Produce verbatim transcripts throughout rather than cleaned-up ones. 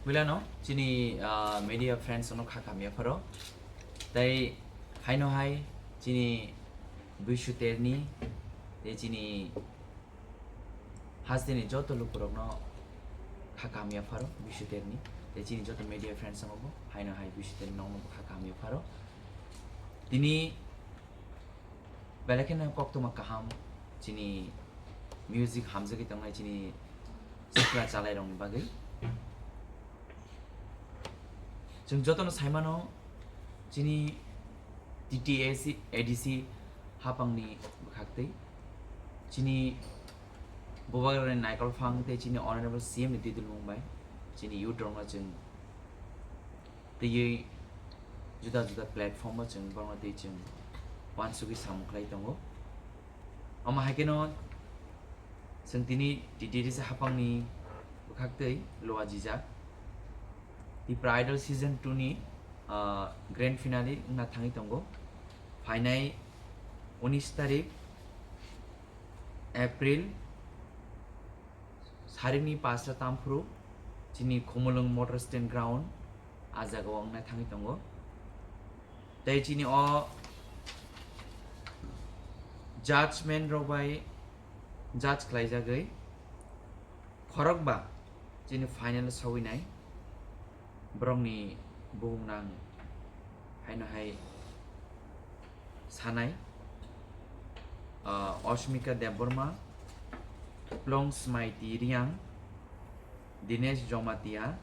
Puilano chini, ah, media friends no kha khamya pharo. Tai haino hai chini Bishu Terni, tei chini hasteni joto lukurokno kha khamya pharo Bishu Terni. Tei chini joto media friends no bo haino hai Bishu Terni nokno bo kha khamya pharo. Tini belai kheno koktwma kaham chini music hamjagwi tongnai chini sikla chalairokni bagwi. Chwng jotono saimano chini T T A C, A D C hapangni bwkhaktwi chini Bubagrani Naikol Phang tei chini Honorable C M ni twi dulmung bai chini youth rokno chwng twiwi juda juda platform o chwng borokno twi chwng uansugwi samung khlai tongo. Omo hai kheno chwng tini T T A C hapangni bwkhaktwi loa jijak Tipra Idol season two ni, ah, grand finale wngna thangwi tongo. Phainai unis tarik April, sarikni pasta tamphuru chini Khumulwng Motor Stand Ground, ah jagao wngnai thangwi tongo. Tei chini o judgment rok bai judge khlaijagwi khorokba chini final o sawinai borokni buhumnang haino hai sanai, ah, Osmika Debbarma, Plong Smaiti Riang, Dinesh Jomatia,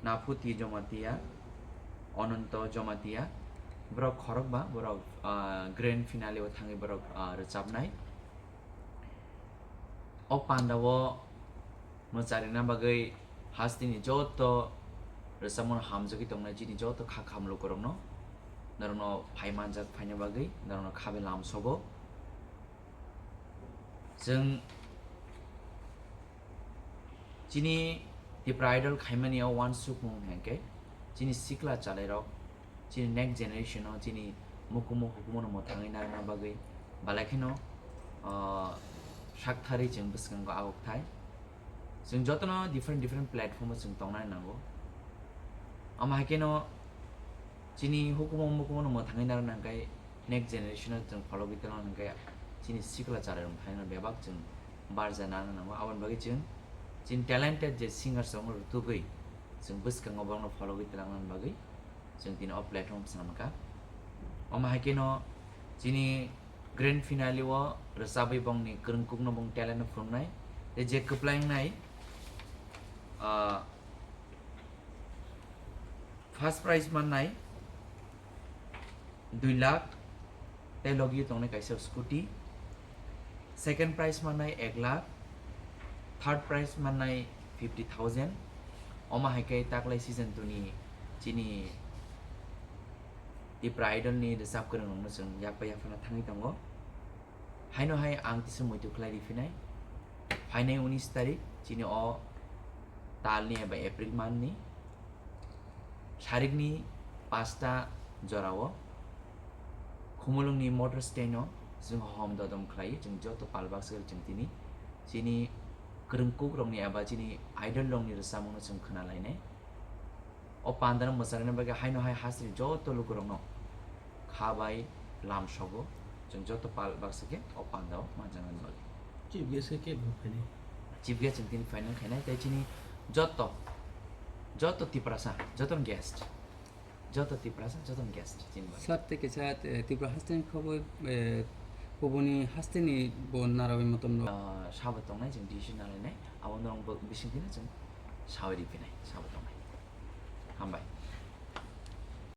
Naphuti Jomatia, Ononto Jomatia, borok khorokba, borok, ah, grand finale o thangwi borok, ah, rwchapnai. O panda o mwcharina bagwi hasteni joto rwchapmano hamjagwi tongnai chini joto kha khamlukurokno, norokno phai manjak phaina bagwi norokno khabe lamsogo. Chwng chini Tipra Idol khaimani o uansukmung hwnkhe chini sikla chalairok, chini next generation o chini mukumu hukumu no mwthangwi narwkna bagwi belai kheno, ah, sakthari chwng bwskango agukthai. Chwng jotono different different platform o chwng tongnani nango. Omo hai kheno chini hukumu mukumu no mwthangwi narwkna hwnkhe next generation o chwng phologwi tongna hwnkhe chini sikla chalairok thaino bebak chwng barja nangna nango. Aboni bagwi chwng chini talented je singers rokno rwtugwi chwng bwskango borokno phologwi twlangnani bagwi chwng tini o platform swnamkha. Omo hai kheno chini grand finale o rwchabwi bongni kwrwngkukno bong talent no phunuknai tei je kwplai wngnai, ah, first prize mannai dui lakh tei logi tongnai kaisa scooty, second prize mannai ek lakh, third prize mannai fifty thousand. Omo hai khe taklai season two ni chini Tipra Idol ni rwchap kwrwng rokno chwng yak bai yaphana thangwi tongo. Haino hai ang kisa muitu khlai riphinai. Phainai unis tarik chini o talni eba April month ni sarikni pasta jorao Khumulwngni motor stand o chwng hom dodom khlai, chwng joto pal baksa chwng tini chini kwrwngkuk rokni eba chini idol rokni rwchapmung no chwng khna lainai. O pandano mwcharina bagwi haino hai hasteni joto lukurokno kha bai lamsogo, chwng joto pal baksa khe o pandao manjaknani bagwi. Chief guest khe kebo phainai? Chief guest chwng tini final khainai, tei chini joto, joto Tiprasa, joto guest, joto Tiprasa, joto guest chini bagwi. Sir, tei kaisa, eh, Tripura hasteni khoboi, eh, kubuni hasteni bo narawi motom rok. Ah, sabo tongnai, chwng decision nalainai, abo norok bo bising tini chwng sawi riphinai, sabo tongnai. Hambai.